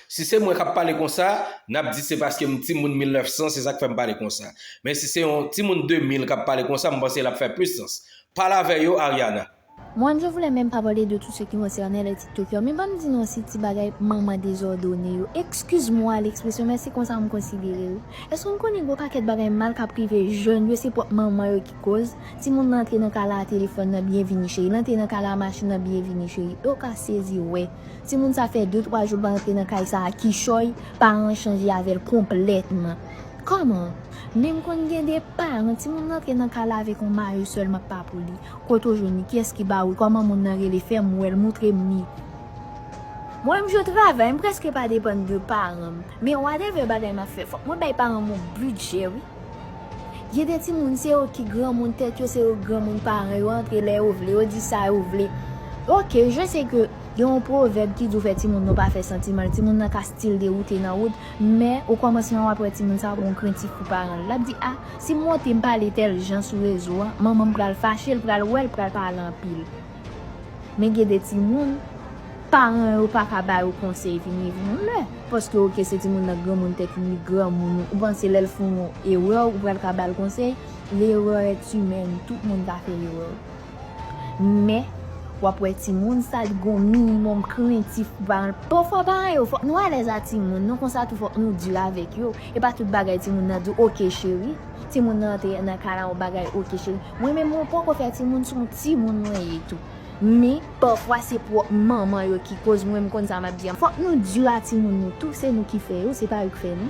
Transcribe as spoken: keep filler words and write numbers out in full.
Si se mwen k ap pale konsa, n ap di se paske m timoun mil nèf san, se sa k fè m pale konsa. Men si se yon timoun de mil k ap pale konsa, m panse l ap fè plis sans. Pale avè yo, Ariana. Moi, je voulais même pas parler de tout ce qui concernait les TikTokers, men ban m di nou yon ti bagay manman dezòdone yo. Excuse-moi l'expression, men se konsa m konsidere yo. Èske nou konnen gwo pakèt bagay mal k ap rive jèn yo, se pwòp manman yo ki koz? Timoun nan antre nan kay la, telefòn nan, byenvini cheri. L antre nan kay la, machin nan, byenvini cheri. E w ka sezi wè. Timoun sa fè de twa jou l pa antre nan kay sa a, kichòy, paran an chanje avè l konplètman. Kòman? Menm konn gen de paran, timoun nan antre nan kay la avèk yon mayo sèlman k pa pou li. Kote w jwenn li? Kiyès ki ba ou l? Kòman moun nan rele? Fè m wè l, moutre m li. Mwen menm, je travay, m prèske pa depann de paran m. Men whatever bagay m ap fè, fòk mwen bay paran m yon bidjè, wi. Gen de timoun, se yo ki granmoun tèt yo, se yo granmoun paran yo antre lè yo vle, yo di sa yo vle. Ok, je sais que gen yon pwovèb ki di w fè timoun nou pa fè santiman, timoun nan ka still dewoute nan wout, men okòmansman w ap wè timoun sa ap yon krentif pou paran l. L ap di, a, si m monte m pale tèl jan sou rezo a, manman m pral fache, l pral wè, l pral pale anpil. Men gen de timoun, paran yo pa ka ba yo konsèy vini vin yon lè. Paske oke, se timoun nan granmoun tèt li, li granmoun, ou panse lè l fè yon erè, ou pral ka ba l konsèy? L'erreur est humaine, tout moun ka fè erè. Men, w ap wè timoun sa, li gon minimòm krentif pou paran l. Pafwa paran yo, fòk nou alèz a timoun, nou konsa tou fòk nou di avèk yo. E pa tout bagay timoun nan di w, oke cheri. Timoun nan antre nan kay la, yon bagay, oke cheri. Mwen menm, mwen poko fè timoun, se yon timoun mwen ye tou. Men, pafwa, se pwòp manman yo ki koz, mwen, m konn sa m ap di a. Fòk nou di a timoun nou tou, se nou ki fè yo, se pa yo ki fè nou.